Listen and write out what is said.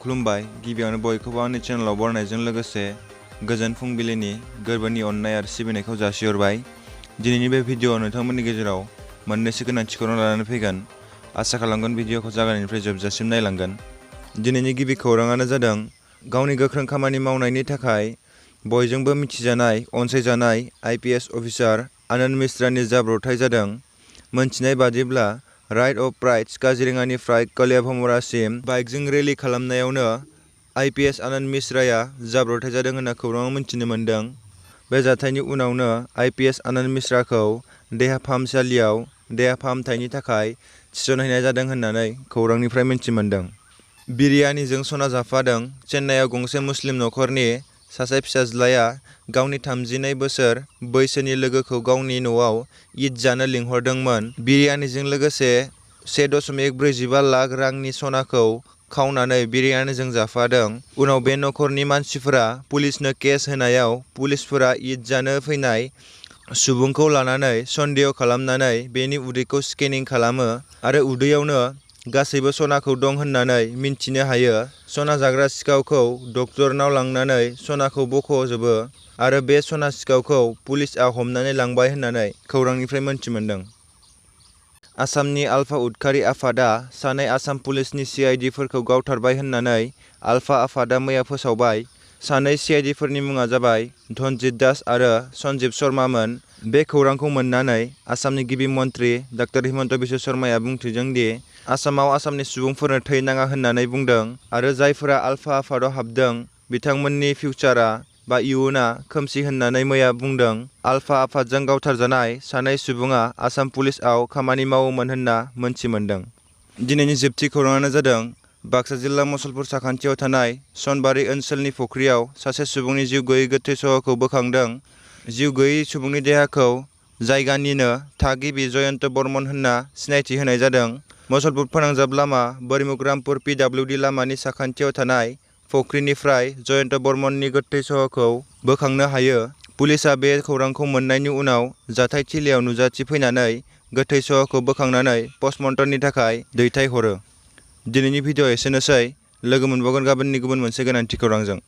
खुलुमबाय। गिबियावनो बयखौबो आंनि चेनेलाव बरायनायजों लोगोसे गोजोन फुंबिलिनि गोरबोनि अननाय आरो सिबिनायखौ जासिहरबाय। दिनैनि बे भिडिअ'आव नोंथांमोननि गेजेराव मोननैसो गोनांथि खौरां लानानै फैगोन। आसा खालामगोन भिडिअ'खौ जागायनायनिफ्राय जोबजासिम नायलांगोन। दिनैनि गिबि खौराङानो जादों गावनि गोख्रों खामानि मावनायनि थाखाय बयजोंबो मिथिजानाय अनसायजानाय IPS अफिसार आनन्द मिश्रानि जाब्रबथाय जादों। मोनथिनाय बादिब्ला राइड अफ प्राइड्स काजिरङानिफ्राय कलियाभमरासिम बाइकजों रेली खालामनायावनो IPS आनन्द मिश्राया जाब्रबथाय जादों होनना खौराङाव मिथिनो मोन्दों। बे जाथायनि उनावनो IPS आनन्द मिश्राखौ देहा फाहामसालियाव देहा फाहामथायनि थाखाय थिसनहैनाय जादों होननानै खौरांनिफ्राय मिथिमोन्दों। बिरियानीजों सना जाफादों। चेन्नाईआव गंसे मुस्लिम नखरनि सासे फिसाज्लाया गावनि 32 बोसोर बैसोनि लोगोखौ गावनि न'आव ईद जानो लिंहरदोंमोन। बिरियानीजों लोगोसे 1.45 लाख रांनि सनाखौ खावनानै बिरियानीजों जाफादों। उनाव बे नखरनि मानसिफोरा पुलिसनो केस होनायाव पुलिसफोरा ईद जानो फैनाय सुबुंखौ लानानै सन्देह खालामनानै बेनि उदैखौ स्केनिं खालामो आरो उदैयावनो गासैबो सनाखौ दं होननानै मिन्थिनो हायो। सना जाग्रा सिखावखौ डक्टरनाव लांनानै सनाखौ बख'जोबो आरो बे सना सिखावखौ पुलिसआ हमनानै लांबाय होननानै खौरांनिफ्राय मिथिमोन्दों। आसामनि आलफा उदखारि आफादआ सानै आसाम पुलिसनि CIDफोरखौ गावथारबाय होननानै आलफा आफादआ मैया फोसावबाय। सानै CIDफोरनि मुङा जाबाय धनजित दास आरो सन्जीब शर्मामोन। बे खौरांखौ मोन्नानै आसामनि गिबि मन्थ्रि डा हिमन्त बिश्व शर्माया बुंथिदों दि आसामाव आसामनि सुबुंफोरनो थै नाङा होननानै बुंदों आरो जायफोरा आलफा आफादाव हाबदों बिथांमोननि फिउचारआ बा इयुनआ खोमसि होननानै मैया बुंदों। आलफा आफादजों गावथारजानाय सानै सुबुङा आसाम पुलिसआव खामानि मावोमोन होनना मोनथिमोन्दों। दिनैनि जोबथि खौराङानो जादों बाक्सा जिल्ला मसलपुर साखान्थियाव थानाय सनबारि ओनसोलनि फुख्रियाव सासे सुबुंनि जिउ गैयै गोथै सह'खौ बोखांदों। जिउ गैयै सुबुंनि देहाखौ जायगानिनो थागिबि जयन्त बर्मन होनना सिनायथि होनाय जादों। मसलपुर फोनांजाब लामा बोरिमुख-रामपुर PWD लामानि साखान्थियाव थानाय फुख्रिनिफ्राय जयन्त बर्मननि गोथै सह'खौ बोखांनो हायो। पुलिसआ बे खौरांखौ मोन्नायनि उनाव जाथायथिलियाव नुजाथिफैनानै गोथै सह'खौ बोखांनानै पस्टमर्टमनि थाखाय दैथायहरो। दिनैनि भिडिअ'आ एसेनोसै। लोगो मोनबावगोन गाबोननि गुबुन मोनसे गोनांथि खौरांजों।